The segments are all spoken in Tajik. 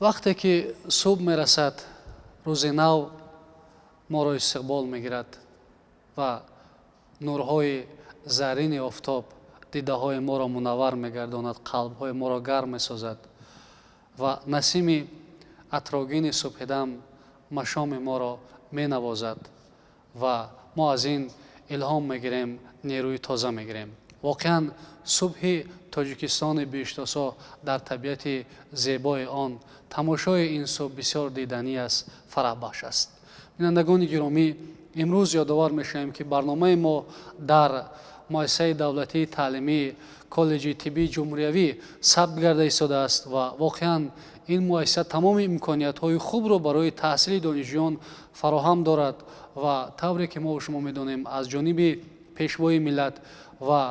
Вақте ки субҳ мерасад, рӯзи нав моро истиқбол мегирад ва нурҳои заррини офтоб дидаҳои моро мунаввар мегардонад, қалбҳои моро гарм месозад ва насими атрогини субҳидам машоми моро менавозад ва мо аз ин илҳом мегирем, нерӯи тоза мегирем. Воқеан, субҳи Тоҷикистони биҳиштосо дар табиати зебои он, тамошои ин субҳ бисёр диданӣ аст, фараҳбахш аст. Бинандагони гиромӣ, имрӯз ёдовар мешавем, ки барномаи мо дар муассисаи давлатии таълимии коллеҷи тиббии ҷумҳуриявӣ сабт гарда истодааст ва воқеан ин муассиса тамоми имкониятҳои хубро барои таҳсили донишҷӯён фароҳам дорад ва тавре ки мо шумо медонем, аз ҷониби Пешвои миллат ва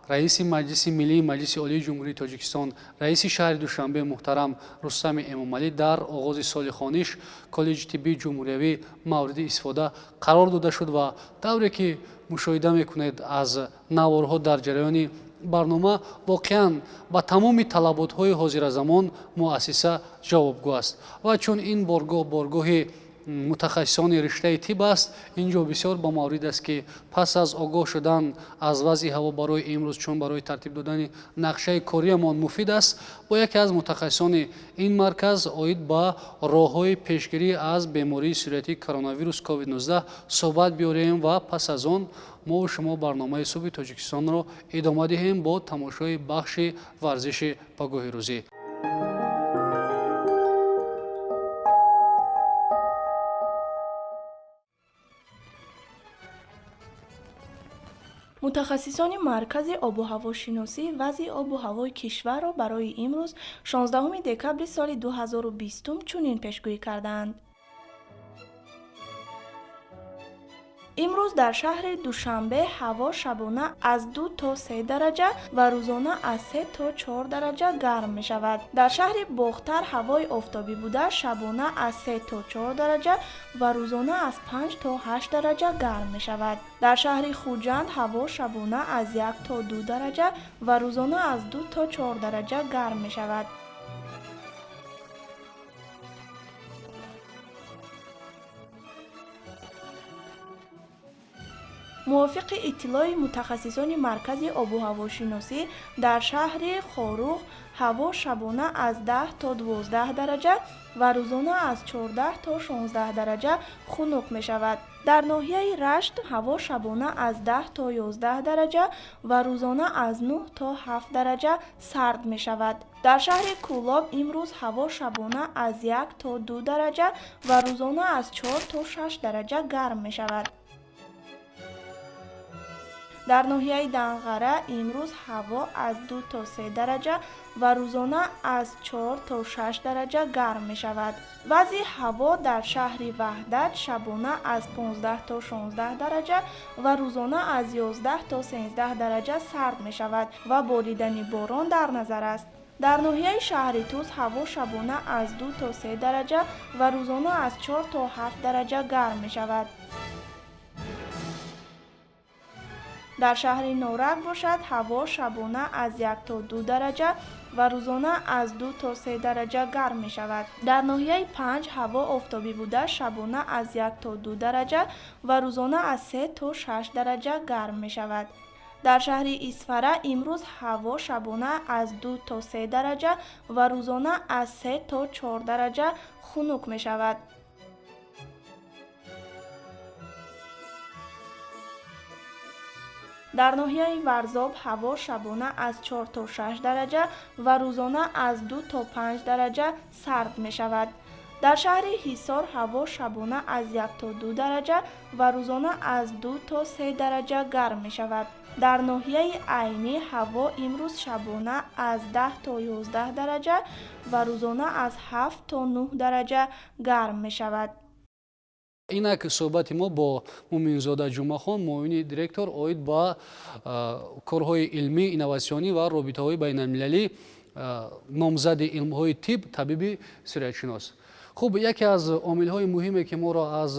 раиси Маҷлиси Миллии Маҷлиси Олии Ҷумҳурии Тоҷикистон, раиси шаҳри Душанбе муҳтарам Рустами Эмомалӣ дар оғози соли хониш коллеҷи тиббии ҷумҳуриявӣ мавриди истифода қарор дода шуд ва тавре ки мушоҳида мекунед аз наворҳо дар ҷараёни барнома, воқеан ба тамоми талаботҳои ҳозиразамон муассиса ҷавобгӯ аст. Ва чун ин боргоҳ боргоҳи мутахассисони риштаи тиб аст, ин ҷо бисёр ба маврид аст, ки пас аз огоҳ шудан аз вазъи ҳаво барои имрӯз, чун барои тартиб додани нақшаи кориамон муфид аст, бо яке аз мутахассисони ин марказ оид ба роҳҳои пешгирӣ аз бемории сироятии коронавирус COVID-19 суҳбат биёрем ва пас аз он мо шумо барномаи субҳи Тоҷикистонро идома диҳем бо тамошои бахши варзиши пагоҳи рӯзӣ. Мутахассисони Маркази обуҳавошиносӣ вазъи обу ҳавои кишварро барои имрӯз, 16 декабри соли 2020, чунин пешгӯӣ кардаанд. Имрӯз дар шаҳри Душанбе ҳаво шабона аз 2 то 3 дараҷа ва рӯзона аз 3 то 4 дараҷа гарм мешавад. Дар шаҳри Бохтар ҳавои офтобӣ буда, шабона аз 3 то 4 дараҷа ва рӯзона аз 5 то 8 дараҷа гарм мешавад. Дар шаҳри Хуҷанд ҳаво шабона аз 1 то 2 дараҷа ва рӯзона аз 2 то 4 дараҷа гарм мешавад. Мувофиқи иттилои мутахассисони Маркази обуҳавошиносӣ, дар шаҳри Хоруғ ҳаво шабона аз 10 то 12 дараҷа ва рӯзона аз 14 то 16 дараҷа хунук мешавад. Дар ноҳияи Рашт ҳаво шабона аз 10 то 11 дараҷа ва рӯзона аз 9 то 7 дараҷа сард мешавад. Дар шаҳри Кӯлоб имрӯз ҳаво шабона аз 1 то 2 дараҷа ва рӯзона аз 4 то 6 дараҷа гарм мешавад. Дар ноҳияи Данғара имрӯз ҳаво аз 2 то 3 дараҷа ва рӯзона аз 4 то 6 дараҷа гарм мешавад. Вазъи ҳаво дар шаҳри Ваҳдат шабона аз 15 то 16 дараҷа ва рӯзона аз 11 то 13 дараҷа сард мешавад ва боридани борон дар назар аст. Дар ноҳияи шаҳри Тӯс ҳаво шабона аз 2 то 3 дараҷа ва рӯзона аз 4 то 7 дараҷа гарм мешавад. Дар шаҳри Норак бошад, ҳаво шабона аз 1 то 2 дараҷа ва рӯзона аз 2 то 3 дараҷа гарм мешавад. Дар ноҳияи Панҷ ҳаво офтобӣ буда, шабона аз 1 то 2 дараҷа ва рӯзона аз 3 то 6 дараҷа гарм мешавад. Дар шаҳри Исфара имрӯз ҳаво шабона аз 2 то 3 дараҷа ва рӯзона аз 3 то 4 дараҷа хунук мешавад. Дар ноҳияи Варзоб ҳаво шабона аз 4 то 6 дараҷа ва рӯзона аз 2 то 5 дараҷа сард мешавад. Дар шаҳри Ҳисор ҳаво шабона аз 1 то 2 дараҷа ва рӯзона аз 2 то 3 дараҷа гарм мешавад. Дар ноҳияи Айнӣ ҳаво имрӯз шабона аз 10 то 11 дараҷа ва рӯзона аз 7 то 9 дараҷа гарм мешавад. Инак суҳбати мо бо Муминзода Ҷумъахон, муовини директор оид ба корҳои илмӣ, инноватсионӣ ва робитаҳои байналмилалӣ, номзади илмҳои тиб, табиби сироятшинос. Хуб, яке аз омилҳои муҳиме, ки моро аз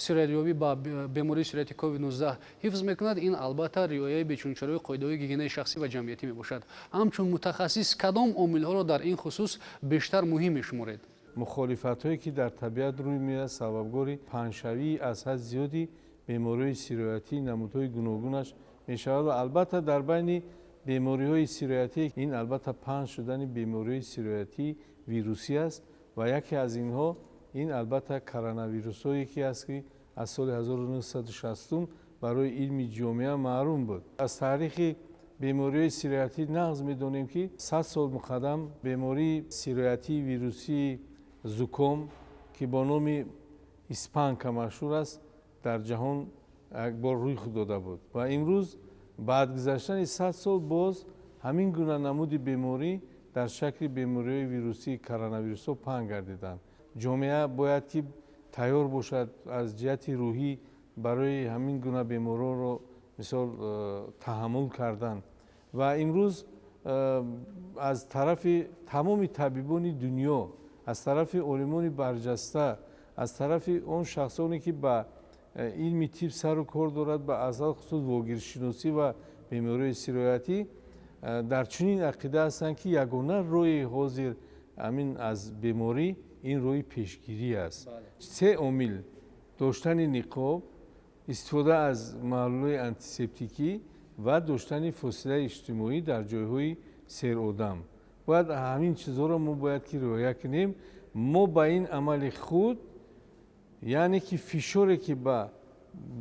сироятёбӣ ба бемории сирояти COVID-19 ҳифз мекунад, ин албатта риояи бечунчарои қоидаҳои гигиенаи шахсӣ ва ҷамъиятӣ мебошад. Ҳамчун мутахассис, кадом омилҳоро дар ин хусус бештар муҳим мешуморед? Мухолифатҳое, ки дар табиат рӯй меояд, сабабгори паҳншавии аз ҳад зиёди бемориҳои сироятӣ, намудҳои гуногунаш мешавад. Ва албатта, дар байни бемориҳои сироятӣ ин, албатта, паҳн шудани бемориҳои сироятии вирусӣ аст ва яке аз инҳо ин, албатта, коронавирусҳое ки аст, ки аз соли 1960 барои илми ҷомеа маълум буд. Аз таърихи бемориҳои сироятӣ нағз медонем, ки 100 сол муқаддам бемории сироятии вирусии зуком, ки бо номи испанка машҳур аст, дар ҷаҳон як бор рӯй дода буд ва имрӯз, баъд гузаштани 100 сол, боз ҳамин гуна намуди беморӣ дар шакли бемориҳои вирусии коронавирусҳо паҳн гардиданд. Ҷомеа бояд ки тайёр бошад аз ҷиҳати рӯҳӣ барои ҳамин гуна бемориҳоро, мисол, таҳаммул кардан. Ва имрӯз аз тарафи тамоми табибони дунё, аз тарафи олимони барҷаста, аз тарафи он шахсоне, ки ба илми тиб сару кор дорад, ба алалхусус вогиршиносӣ ва бемориҳои сироятӣ, дар чунин ақида ҳастанд, ки ягона роҳи ҳозир ҳамин аз беморӣ ин роҳи пешгирӣ аст. Се омил: доштани ниқоб, истифода аз маҳлулҳои антисептикӣ ва доштани фосилаи иҷтимоӣ дар ҷойҳои серодам. Бояд ҳамин чизҳоро мо бояд ки риоя кунем. Мо ба ин амали худ, яъне ки фишоре, ки ба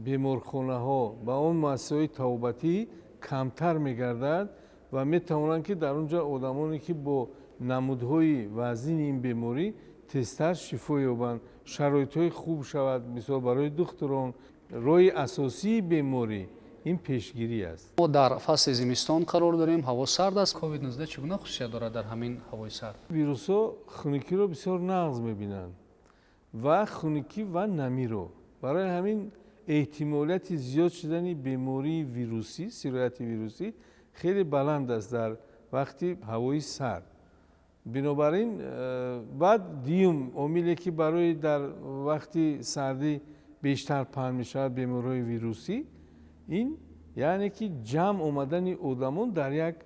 беморхонаҳо, ба он муассисаҳои табобатӣ камтар мегардад ва метавонанд, ки дар он ҷо одамоне, ки бо намудҳои вазнини ин беморӣ, тезтар шифо ёбанд, шароитҳои хуб шавад, мисол, барои духтурон. Роҳи асосии беморӣ ин пешгирӣ аст. Мо дар фасли зимистон қарор дорем, ҳаво сард аст. Ковид-19 чӣ гуна хусусият дорад дар ҳамин ҳавои сард? Вирусҳо хунукиро бисёр нағз мебинанд, ва хунукӣ ва намиро. Барои ҳамин эҳтимолияти зиёд шудани бемории вирусӣ, сирояти вирусӣ хеле баланд аст дар вақти ҳавои сард. Бинобар ин, баъд дуюм омиле, ки барои дар вақти сардӣ бештар паҳн мешавад бемориҳои вирусӣ, ин яъне ки ҷамъ омадани одамон дар як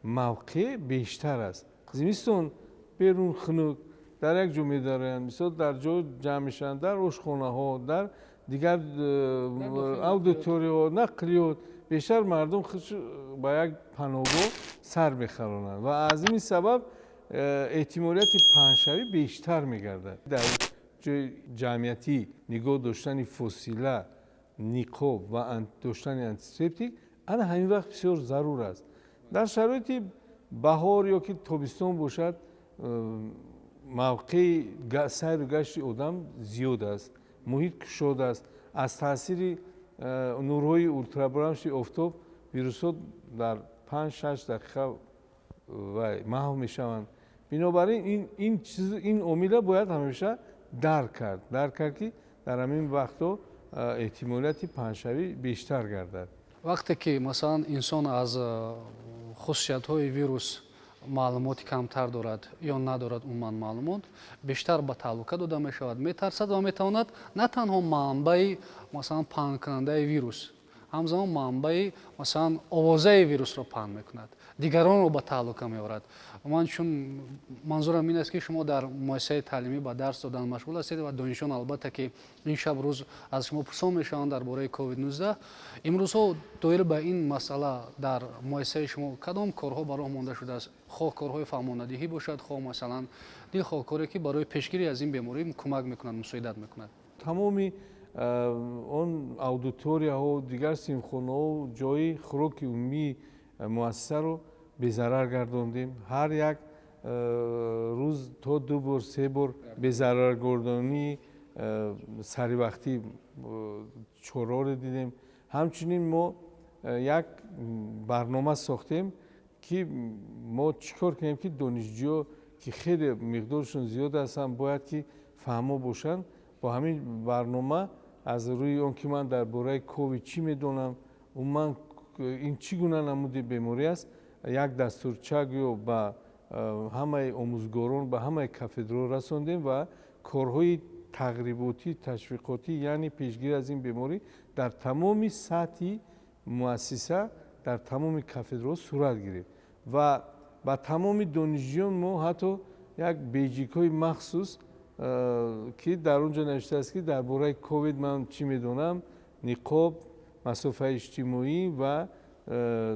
мавқеъ бештар аст. Зимистон берун хунук, дар як ҷо медароянд, мисол, дар ҷо ҷамъ мешаванд, дар ошхонаҳо, дар дигар аудиторияҳо, нақлиёт. Бештар мардум худ ба як паноҳгоҳ сар мехаронанд ва аз ин сабаб эҳтимолияти паҳншавӣ бештар мегардад. Дар ҷои ҷамъиятӣ нигоҳ доштани фосила, ниқоб ва доштани антисептик ана ҳамин вақт бисёр зарур аст. Дар шароити баҳор ё ки тобистон бошад, мавқеи сайру гашти одам зиёд аст, муҳит кушод аст, аз таъсири нурҳои ултрабунафши офтоб вирусҳо дар 5-6 дақиқа маҳв мешаванд. Бинобар ин, ин омила бояд ҳамеша дарк кард, ки дар ҳамин вақтҳо эҳтимолияти паҳншавӣ бештар гардад. Вақте ки, масалан, инсон аз хусусиятҳои вирус маълумоти камтар дорад ё надорад умуман маълумот, бештар ба таҳлука дода мешавад, метарсад ва метавонад на танҳо манбаи, масалан, паҳнкунандаи вирус, ҳамзамон манбаи, масалан, овозаи вирусро паҳн мекунад, дигаронро ба таҳлука меорад. Ман чун манзурам ин аст, ки шумо дар муассисаи таълимӣ ба дарс додан машғул ҳастед ва донишҷӯён, албатта, ки ин шаб рӯз аз шумо пурсон мешаванд дар бораи ковид-19. Имрӯзҳо доир ба ин масъала дар муассисаи шумо кадом корҳо ба роҳ монда шудааст, хоҳ корҳои фаҳмонадиҳӣ бошад, хоҳ, масалан, дилхоҳ коре, ки барои пешгирӣ аз ин беморӣ кӯмак мекунад, мусоидат мекунад? Тамоми он аудиторияҳо, дигар синфхонаҳо, ҷои хӯроки умумии муассисаро безарар гардондем. Ҳар як рӯз то ду бор, се бор безараргардонии саривақтӣ чораро дидем. Ҳамчунин мо як барнома сохтем, ки мо чӣ кор кунем, ки донишҷӯ, ки хеле миқдоршон зиёд ҳастанд, бояд ки фаҳмо бошанд. Бо ҳамин барнома, аз рӯи он ки ман дар бораи ковид чӣ медонам, умуман ин чӣ гуна намуди беморӣ аст, як дастурча гӯё ба ҳамаи омӯзгорон, ба ҳамаи кафедраҳо расондем ва корҳои тағриботӣ, ташвиқотӣ, яъне пешгирӣ аз ин беморӣ, дар тамоми сатҳи муассиса, дар тамоми кафедраҳо сурат гирифт ва ба тамоми донишҷӯён мо ҳатто як бейҷикҳои махсус ки дар он ҷо навиштааст, ки дар бораи ковид ман чӣ медонам: ниқоб, масофаи иҷтимоӣ ва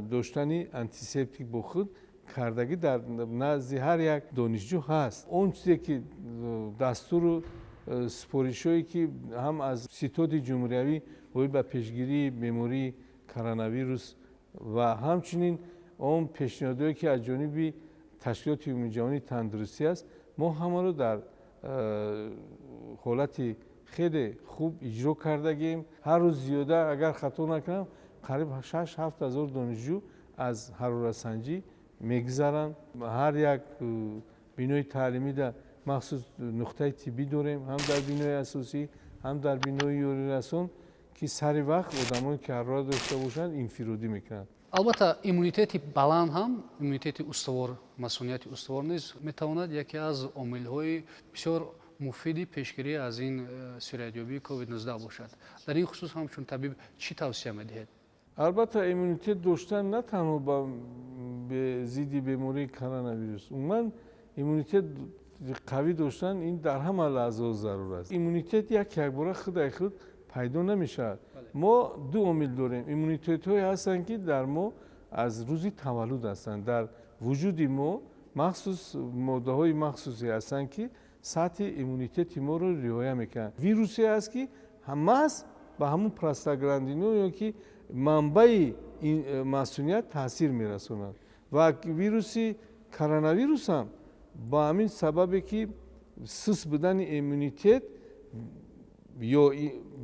доштани антисептик бо худ кардагӣ дар назди ҳар як донишҷӯ ҳаст. Он чизе ки дастуру супоришҳое, ки ҳам аз Ситоди ҷумҳуриявӣ оид ба пешгирии бемории коронавирус ва ҳамчунин он пешниҳодҳое, ки аз ҷониби Ташкилоти Умумиҷаҳонии тандурустӣ аст, мо ҳамаро дар ҳолати хеле хуб иҷро кардагем. Ҳар рӯз зиёда, агар хато накунам, қариб 6-7 ҳазор донишҷӯ аз ҳароратсанҷӣ мегузаранд. Ҳар як бинои таълимида махсус нуқтаи тиббӣ дорем, ҳам дар бинои асосӣ, ҳам дар бинои ёрирасон, ки сари вақт одамоне, ки ҳарорат дошта бошанд, инфиродӣ мекунанд. Албатта, иммунитети баланд ҳам, иммунитети устувор, масунияти устувор низ метавонад яке аз омилҳои бисёр муфиди пешгирӣ аз ин сироятёбии COVID-19 бошад. Дар ин хусус ҳамчун табиб чӣ тавсия медиҳед? Албатта, иммунитет доштан на танҳо ба зидди бемории коронавирус, умуман иммунитет қавӣ доштан ин дар ҳама лаҳзаҳо зарур аст. Иммунитет як якбора худаи худ пайдо намешавад. Мо ду омил дорем. Иммунитетҳое ҳастанд, ки дар мо аз рӯзи таваллуд ҳастанд. Дар вуҷуди мо махсус моддаҳои махсусе ҳастанд, ки сатҳи иммунитети моро риоя мекунанд. Вирусе аст, ки маҳз ба ҳамун простагландино ё ки манбаи масуният таъсир мерасонад. Ва вируси коронавирус ҳам ба ҳамин сабабе, ки суст будани иммунитет ё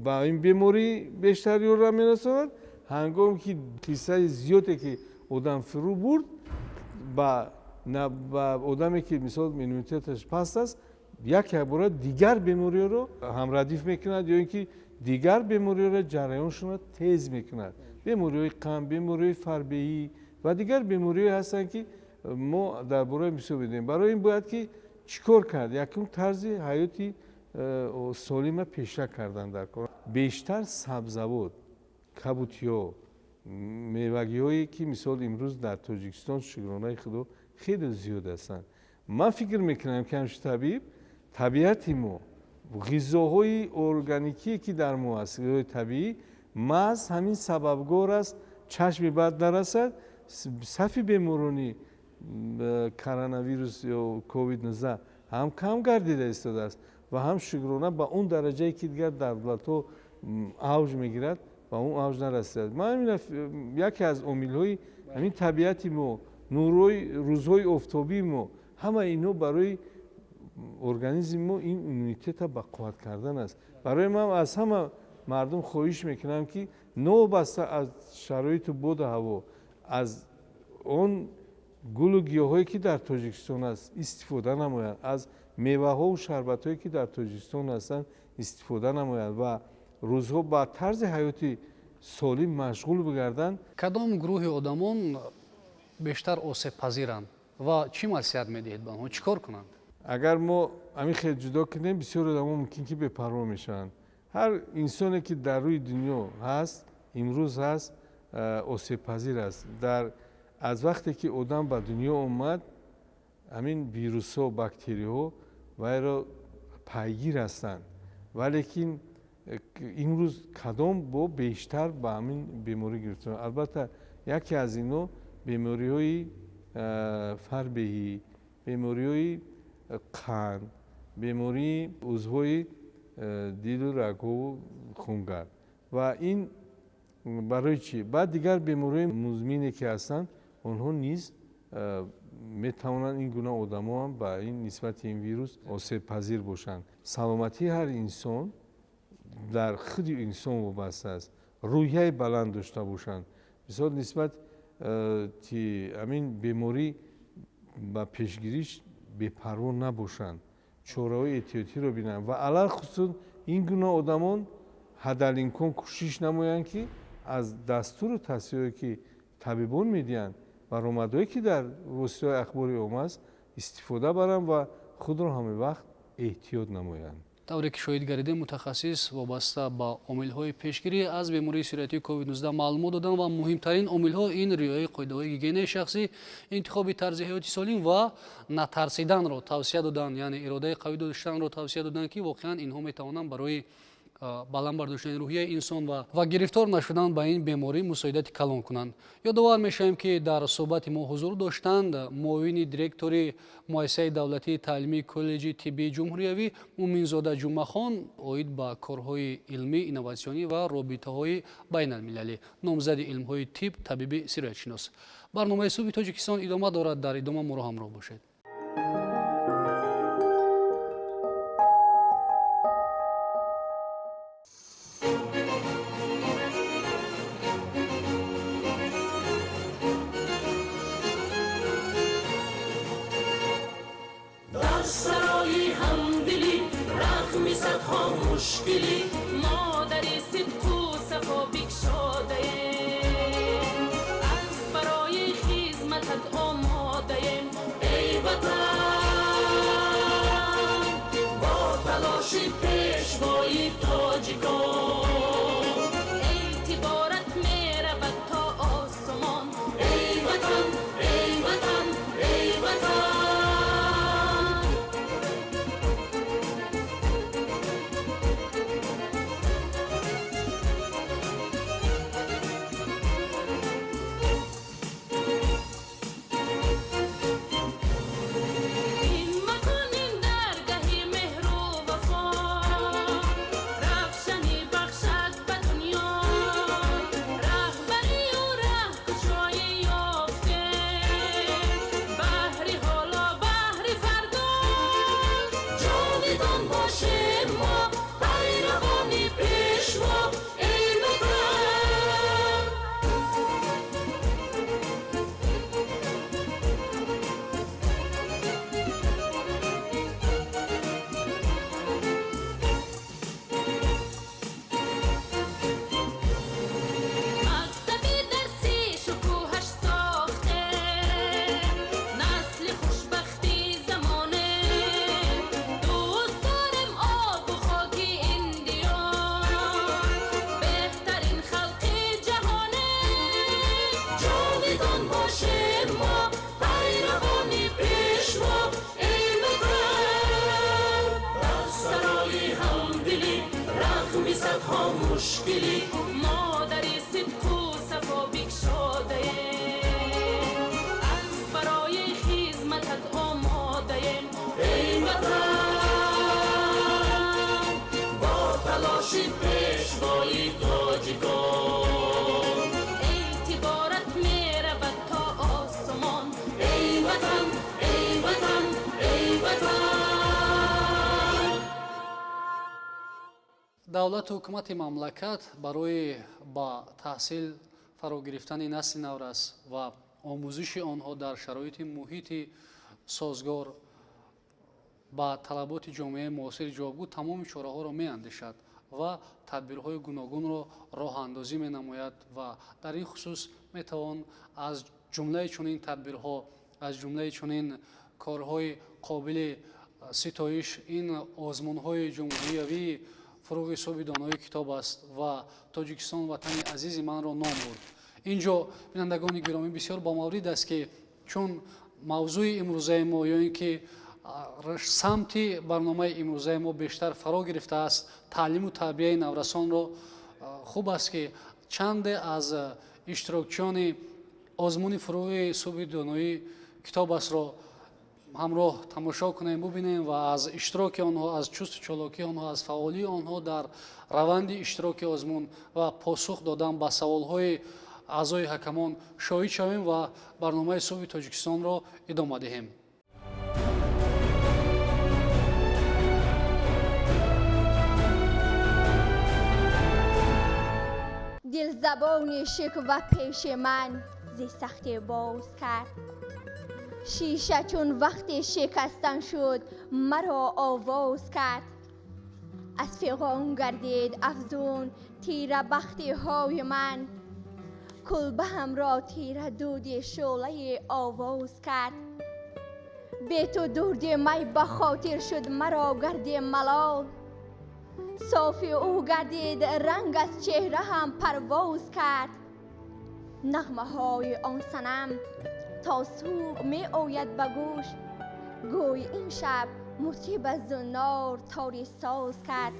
ба ин беморӣ бештар ёрдам мерасонад. Ҳангоме ки қиссаи зиёде ки одам фурӯ бурд, ба одаме, ки мисол иммунитеташ паст аст, як якбора дигар бемориҳоро ҳамрадиф мекунад ё ин ки дигар бемориҳоро ҷараёншонро тез мекунад. Бемориҳои қанд, бемориҳои фарбеҳӣ ва дигар бемориҳое ҳастанд, ки мо дар бораи бисёр медонем. Барои ин бояд ки чӣ кор кард? Якум, тарзи ҳаёти солима пеша кардан дар кор. Бештар сабзавот, кабутиҳо, мевагиҳое, ки мисол имрӯз дар Тоҷикистон, шукронаи Худо, хеле зиёд ҳастанд. Ман фикр мекунам, ки ҳамчун табиб, табиати мо, ғизоҳои органикие, ки дар мо аст, ғизои табиӣ, маҳз ҳамин сабабгор аст, чашми бад нарасад, сафи беморони коронавирус ё COVID-19 ҳам кам гардида истодааст ва ҳам, шукрона, ба он дараҷае, ки дигар давлатҳо авҷ мегирад, ба он авҷ нарасидааст. Ман яке аз омилҳои ҳамин табиати мо, нурҳои рӯзҳои офтобии мо, ҳамаи инҳо барои организми мо ин иммунитета ба қувват кардан аст. Барои ман аз ҳама мардум хоҳиш мекунам, ки новобаста аз шароиту боду ҳаво, аз он гулу гиёҳое, ки дар Тоҷикистон аст, истифода намоянд, аз меваҳову шарбатҳое, ки дар Тоҷикистон ҳастанд, истифода намоянд ва рӯзҳо ба тарзи ҳаёти солим машғул бигарданд. Кадом гурӯҳи одамон бештар осебпазиранд ва чӣ маслиҳат медиҳед ба онҳо, чӣ кор кунанд? Агар мо ҳамин хел ҷудо кунем, бисёр одамо мумкин ки бепарво мешаванд. Ҳар инсоне, ки дар рӯи дунё ҳаст, имрӯз ҳаст, осебпазир аст. Дар аз вақте ки одам ба дунё омад, ҳамин вирусҳо, бактерияҳо вайро пайгир ҳастанд. Валекин имрӯз кадом бо бештар ба ҳамин беморӣ гирифтор? Албатта, яке аз инҳо бемориҳои фарбеҳӣ, бемориҳои қанд, бемории узвҳои дилу рагҳову хунгард. Ва ин барои чӣ? Баъд дигар бемориҳои музмине, ки ҳастанд, онҳо низ метавонанд, ин гуна одамо ҳам ба ин нисбати ин вирус осебпазир бошанд. Саломатии ҳар инсон дар худи инсон вобаста аст. Рӯҳияи баланд дошта бошанд, мисол, нисбат ҳамин беморӣ ба пешгириш бепарво набошанд, чораҳои эҳтиётиро бинанд ва алалхусус ин гуна одамон ҳадалимкон кӯшиш намоянд, ки аз дастуру тавсияҳое, ки табибон медиҳанд, баромадҳое, ки дар воситаҳои ахбори омма аст, истифода баранд ва худро ҳамавақт эҳтиёт намоянд. Тавре ки шоҳид гардидем, мутахассис вобаста ба омилҳои пешгирӣ аз бемории сироятии COVID-19 маълумот доданд ва муҳимтарин омилҳо ин риояи қоидаҳои гигиенаи шахсӣ, интихоби тарзи ҳаёти солим ва натарсиданро тавсия доданд, яъне иродаи қавӣ доштанро тавсия доданд, ки воқеан инҳо метавонанд барои баланд бардоштани рӯҳияи инсон ва гирифтор нашудан ба ин беморӣ мусоидати калон кунанд. Ёдовар мешавем, ки дар суҳбати мо ҳузур доштанд муовини директори муассисаи давлатии таълимии коллеҷи тиббии ҷумҳуриявӣ Муминзода Ҷумъахон оид ба корҳои илмӣ, инноватсионӣ ва робитаҳои байналмилалӣ, номзади илмҳои тиб, табиби сироятшинос. Барномаи субҳи Тоҷикистон идома дорад. Дар идома моро ҳамроҳ бошед. مادری صدق و صفا بکشاده‌ایم، از برای خدمتت آماده‌ایم. ای وطن، با تلاش پیشوای تاجیکان، اعتبارت می‌رود تا آسمان. ای وطن، ای وطن، ای وطن. مادری صدق و صفا بکشاده‌ایم، از برای خدمتت آماده‌ایم. ای وطن، با تلاش پیشوای تاجیکان، اعتبارت می‌رود تا آسمان. ای وطن، ای وطن، ای وطن. Давлату ҳукумати мамлакат барои ба таҳсил фаро гирифтани насли наврас ва омӯзиши онҳо дар шароити муҳити созгор ба талаботи ҷомеаи муосир ҷавобгӯ тамоми чораҳоро меандешад ва тадбирҳои гуногунро роҳандозӣ менамояд ва дар ин хусус метавон аз ҷумлаи чунин тадбирҳо, аз ҷумлаи чунин корҳои қобили ситоиш ин озмунҳои ҷумҳуриявии фуруғи субҳи донои китоб аст ва Тоҷикистон ватани азизи манро ном бурд. Инҷо бинандагони гиромӣ бисёр бомаврид аст, ки чун мавзӯи имрӯзаи мо ё ин ки самти барномаи имрӯзаи мо бештар фаро гирифтааст таълиму тарбияи наврасонро, хуб аст, ки чанде аз иштирокчиёни озмуни фуруғи субҳи донои китоб астро ҳамроҳ тамошо кунем, бубинем ва аз иштироки онҳо, аз чусту чолокии онҳо, аз фаъолии онҳо дар раванди иштироки озмун ва посух додан ба саволҳои аъзои ҳакамон шоҳид шавем ва барномаи субҳи Тоҷикистонро идома диҳем. Дилзабони шиква пеши ман зи сахтӣ боз кард, шиша чун вақти шикастан шуд маро овоз кард. Аз фиғон гардид афзун тира бахтиҳои ман, кулбаҳамро тира дуди шӯълаи овоз кард. Бе ту дурди май ба хотир шуд маро гарди малол, Софи ӯ гардид ранг аз чеҳра ҳам парвоз кард. Нағмаҳои он санам то субҳ меояд ба гӯш, гӯй ин шаб мутриб аз зуннор тори соз кард.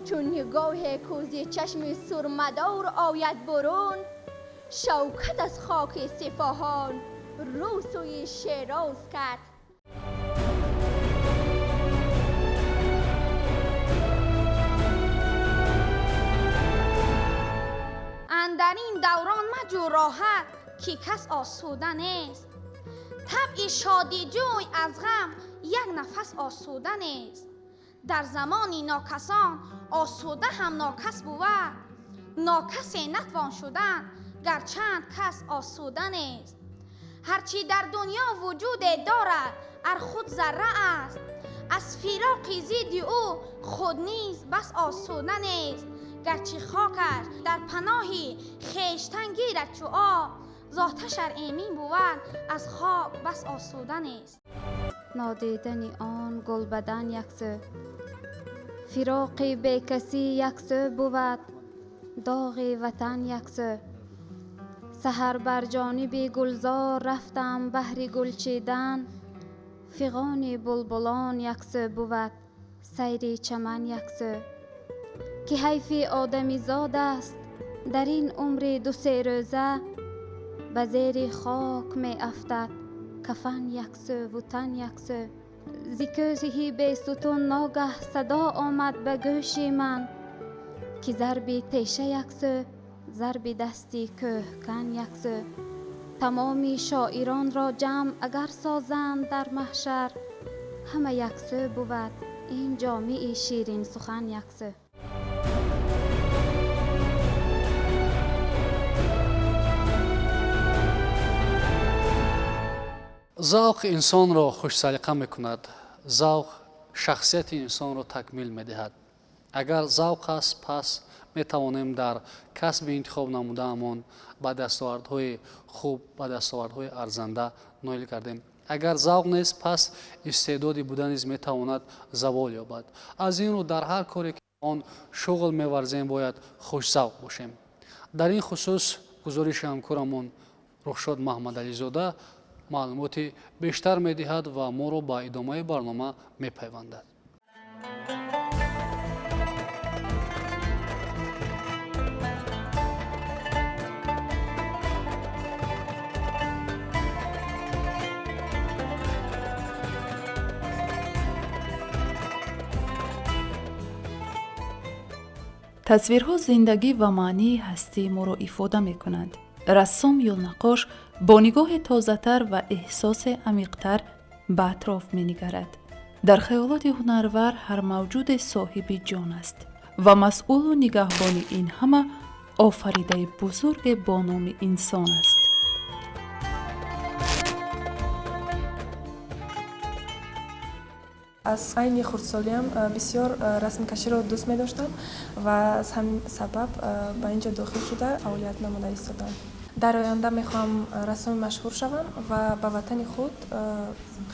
Чун нигоҳе кӯзи чашми сурмадор ояд бурун, шавкат аз хоки сифоҳон рӯ сӯи Шероз кард. Андар ин даврон маҷӯ роҳат, ки кас осуда нест. Табъи шодиҷӯй аз ғам як нафас осуда нест. Дар замони нокасон осуда ҳам нокас бувад. Нокасе натвон шудан, гарчанд кас осуда нест. Ҳарчи дар дунё вуҷуде дорад, ар худ зарра аст. Аз фироқи зидди ӯ худ низ бас осуда нест. Гарчи хокаш дар паноҳи хештан гирад чу об, зоташ ар эмин бувад, аз хок бас осуда нест. Нодидани он гулбадан яксӯ, фироқи бекасӣ яксӯ бувад, доғи ватан яксӯ. Саҳар бар ҷониби гулзор рафтам баҳри гул чидан, фиғони булбулон яксӯ бувад, сайри чаман яксӯ. Ки ҳайфи одамизод аст дар ин умри ду-се рӯза, ба зери хок меафтад кафан яксӯву тан яксӯ. Зи кӯҳи бесутун ногаҳ садо омад ба гӯши ман, ки зарби теша яксӯ, зарби дасти кӯҳкан яксӯ. Тамоми шоиронро ҷамъ агар созанд дар маҳшар, ҳама яксӯ бувад ин ҷомеи ширинсухан яксӯ. Завқ инсонро хушсалиқа мекунад. Завқ шахсияти инсонро такмил медиҳад. Агар завқ аст, пас метавонем дар касби интихоб намудаамон ба дастовардҳои хуб, ба дастовардҳои арзанда ноил гардем. Агар завқ нест, пас истеъдоди буда низ метавонад завол ёбад. Аз ин рӯ дар ҳар коре ки он шуғл меварзем, бояд хушзавқ бошем. Дар ин хусус гузориши ҳамкорамон Рухшод Маҳмадализода маълумоти бештар медиҳад ва моро ба идомаи барнома мепайвандад. Тасвирҳо зиндагӣ ва маънии ҳастии моро ифода мекунанд. Рассом ё наққош бо нигоҳи тозатар ва эҳсоси амиқтар ба атроф менигарад. Дар хаёлоти ҳунарвар ҳар мавҷуде соҳиби ҷон аст ва масъулу нигаҳбони ин ҳама офаридаи бузурге бо номи инсон аст. Аз айни хурдсолиам бисёр расмкаширо дӯст медоштам ва аз ҳамин сабаб ба ин ҷо дохил шуда фаъолият намуда истодам. Дар оянда мехоҳам рассоми машҳур шавам ва ба ватани худ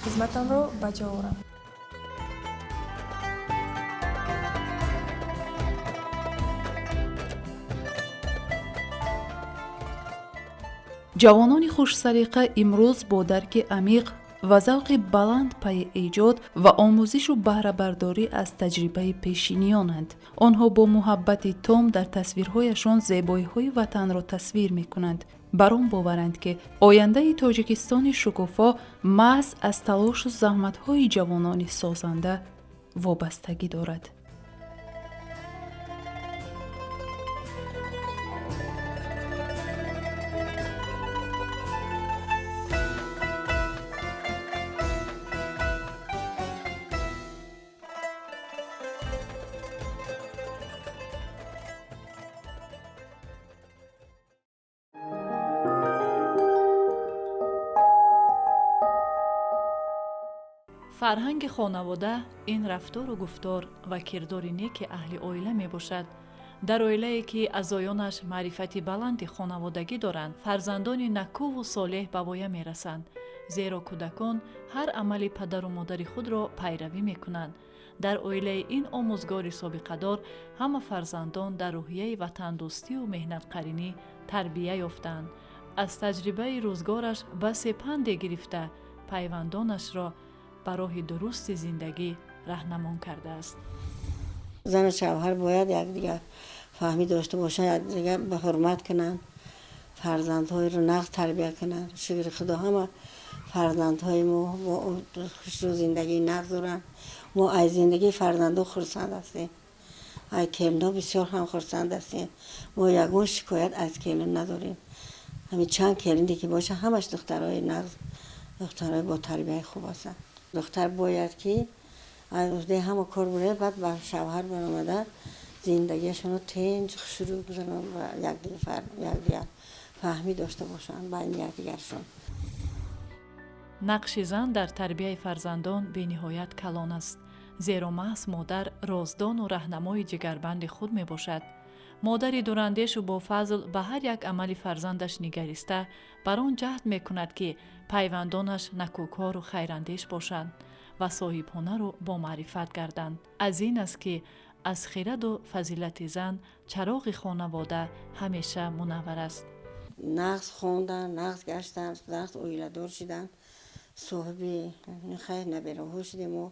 хизматамро ба ҷо орам. Ҷавонони хушсалиқа имрӯз бо дарки амиқ ва завқи баланд пайи эҷод ва омӯзишу баҳрабардорӣ аз таҷрибаи пешиниёнанд. Онҳо бо муҳаббати том дар тасвирҳояшон зебоиҳои ватанро тасвир мекунанд. Бар он боваранд, ки ояндаи Тоҷикистони шукуфо маҳз аз талошу заҳматҳои ҷавонони созанда вобастагӣ дорад. Фарҳанги хонавода ин рафтору гуфтор ва кирдори неки аҳли оила мебошад. Дар оилае ки аъзоёнаш маърифати баланди хонаводагӣ доранд, фарзандони накуву солеҳ ба воя мерасанд, зеро кӯдакон ҳар амали падару модари худро пайравӣ мекунанд. Дар оилаи ин омӯзгори собиқадор ҳама фарзандон дар рӯҳияи ватандӯстию меҳнатқаринӣ тарбия ёфтаанд. Аз таҷрибаи рӯзгораш басе панде гирифта, пайвандонашро ба роҳи дурусти зиндагӣ раҳнамон кардааст. Зану шавҳар бояд якдигар фаҳмӣ дошта бошанд, якдигар ба ҳурмат кунанд, фарзандҳоеро нағз тарбия кунанд. Шукри Худо, ҳама фарзандҳои мо хушрӯ зиндагии нағз доранд. Мо аз зиндагии фарзандо хурсанд ҳастем, ай келино бисёр ҳам хурсанд ҳастем. Мо ягон шикоят аз келин надорем. Ҳамин чанд келине ки боша, ҳамаш духтарои нағз, духтарои бо тарбияи хуб ҳастанд. Духтар бояд ки аз уҳдаи ҳама кор бурад, баъд ба шавҳар баромада зиндагиашонро тинҷ хушрӯ гузаронанд ва якдигар фаҳмӣ дошта бошанд байни якдигаршон. Нақши зан дар тарбияи фарзандон бениҳоят калон аст, зеро маҳз модар роздону раҳнамои ҷигарбанди худ мебошад. Модари дурандешу бофазл ба ҳар як амали фарзандаш нигариста, бар он ҷаҳд мекунад, ки пайвандонаш накӯкору хайрандеш бошанд ва соҳибҳунару бомаърифат гарданд. Аз ин аст, ки аз хираду фазилати зан чароғи хонавода ҳамеша мунаввар аст. Нағз хондан, нағз гаштан, нағз оиладор шидан, соҳиби хайр набераҳо шудем. Мо,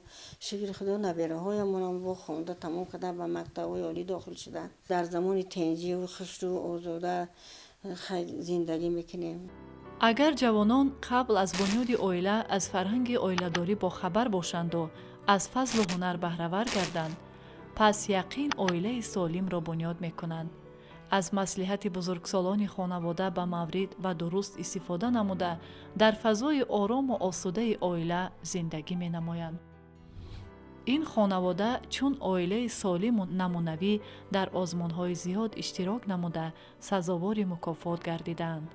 шукри Худо, набераҳоямонам бо хонда тамом кардан, ба мактабҳои олӣ дохил шуданд. Дар замони тинҷиву хушрӯ, озода хайр зиндагӣ мекунем. Агар ҷавонон қабл аз бунёди оила аз фарҳанги оиладорӣ бохабар бошанду аз фазлу ҳунар баҳравар гарданд, пас яқин оилаи солимро бунёд мекунанд. Аз маслиҳати бузургсолони хонавода ба маврид ва дуруст истифода намуда, дар фазои орому осудаи оила зиндагӣ менамоянд. Ин хонавода чун оилаи солиму намунавӣ дар озмунҳои зиёд иштирок намуда, сазовори мукофот гардидаанд.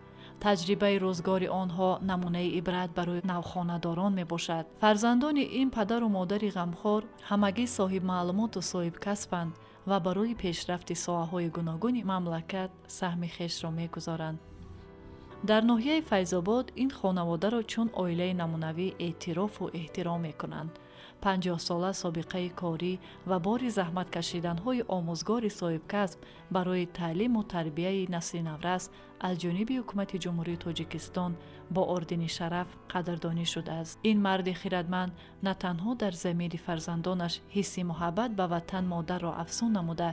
Таҷрибаи рӯзгори онҳо намунаи ибрат барои навхонадорон мебошад. Фарзандони ин падару модари ғамхор ҳамагӣ соҳибмаълумоту соҳибкасбанд ва барои пешрафти соҳаҳои гуногуни мамлакат саҳми хешро мегузоранд. Дар ноҳияи Файзобод ин хонаводаро чун оилаи намунавӣ эътирофу эҳтиром мекунанд. 50-сола собиқаи корӣ ва бори заҳматкашиданҳои омӯзгори соҳибкасб барои таълиму тарбияи насли наврас аз ҷониби ҳукумати Ҷумҳурии Тоҷикистон бо ордени Шараф қадрдонӣ шудааст. Ин марди хирадманд на танҳо дар замири фарзандонаш ҳисси муҳаббат ба ватан модарро афзун намуда,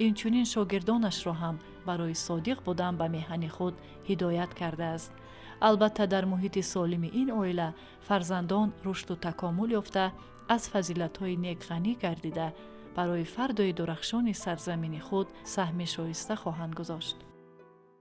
инчунин шогирдонашро ҳам барои содиқ будан ба меҳани худ ҳидоят кардааст. Албатта, дар муҳити солими ин оила фарзандон рушду такомул ёфта, аз фазилатҳои нек ғанӣ гардида, барои фардои дурахшони сарзамини худ саҳми шоиста хоҳанд гузошт.